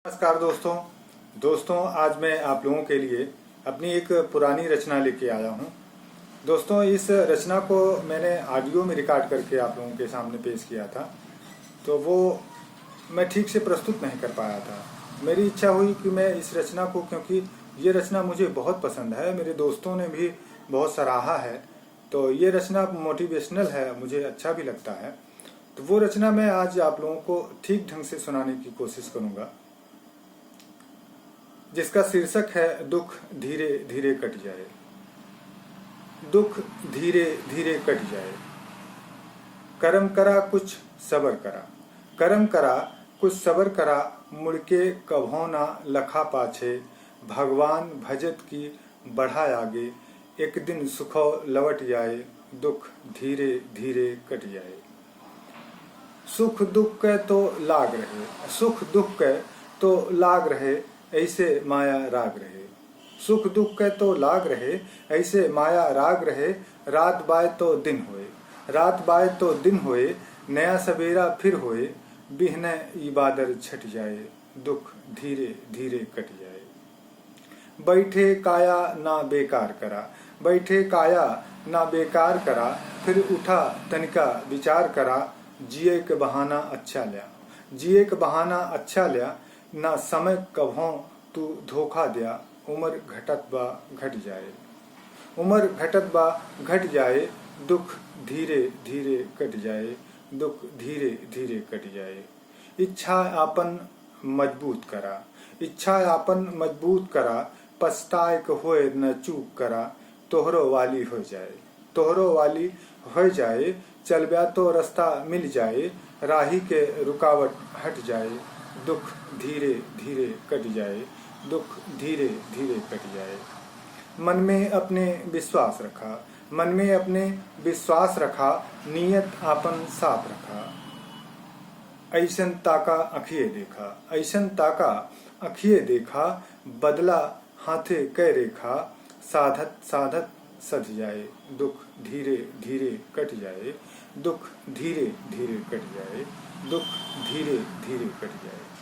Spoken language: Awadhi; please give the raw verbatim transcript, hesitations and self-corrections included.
नमस्कार दोस्तों। दोस्तों, आज मैं आप लोगों के लिए अपनी एक पुरानी रचना लेके आया हूँ। दोस्तों, इस रचना को मैंने ऑडियो में रिकॉर्ड करके आप लोगों के सामने पेश किया था, तो वो मैं ठीक से प्रस्तुत नहीं कर पाया था। मेरी इच्छा हुई कि मैं इस रचना को, क्योंकि ये रचना मुझे बहुत पसंद है, मेरे दोस्तों ने भी बहुत सराहा है, तो ये रचना मोटिवेशनल है, मुझे अच्छा भी लगता है। तो वो रचना मैं आज आप लोगों को ठीक ढंग से सुनाने की कोशिश करूँगा, जिसका शीर्षक है दुख धीरे धीरे कट जाए। दुख धीरे धीरे कट जाए। करम करा कुछ सबर करा, करम करा कुछ सबर करा, मुड़के कभौ ना लखा पाछे, भगवान भजत की बढ़ा आगे, एक दिन सुखौ लवट जाए, दुख धीरे धीरे कट जाए। सुख दुख के तो लाग रहे, सुख दुख के तो लाग रहे, ऐसे माया राग रहे। सुख दुख के तो लाग रहे, ऐसे माया राग रहे, रात बाय तो दिन होए, रात बाय तो दिन होए, नया सवेरा फिर होए, बिहने ई बादर छट जाए, दुख धीरे धीरे कट जाए। बैठे काया ना बेकार करा, बैठे काया ना बेकार करा, फिर उठा तनिका विचार करा, जिए के बहाना अच्छा ल्या, जिए के बहाना अच्छा ल्या, ना समय कभौ तू धोखा द्या, उमर घटत बा घट जाए, उमर घटत बा घट जाए, दुख धीरे धीरे कट जाए, दुख धीरे धीरे कट जाए। इच्छा आपन मजबूत करा, इच्छा आपन मजबूत करा, पछताए के होए न चूक करा, तोहरो वाली हो जाए, तोहरो वाली हो जाए, चलब्या तो रास्ता मिल जाए, राही के रुकावट हट जाए, दुख धीरे धीरे कट जाए, दुख धीरे धीरे कट जाए। मन में अपने विश्वास रखा, मन में अपने विश्वास रखा, नीयत आपन साफ रखा। ऐसन ताका अखिए देखा, ऐसन ताका अखिए देखा, बदला हाथे कै रेखा, साधत साधत सध जाए, दुख धीरे धीरे कट जाए, दुख धीरे धीरे कट जाए, दुख धीरे धीरे कट जाए।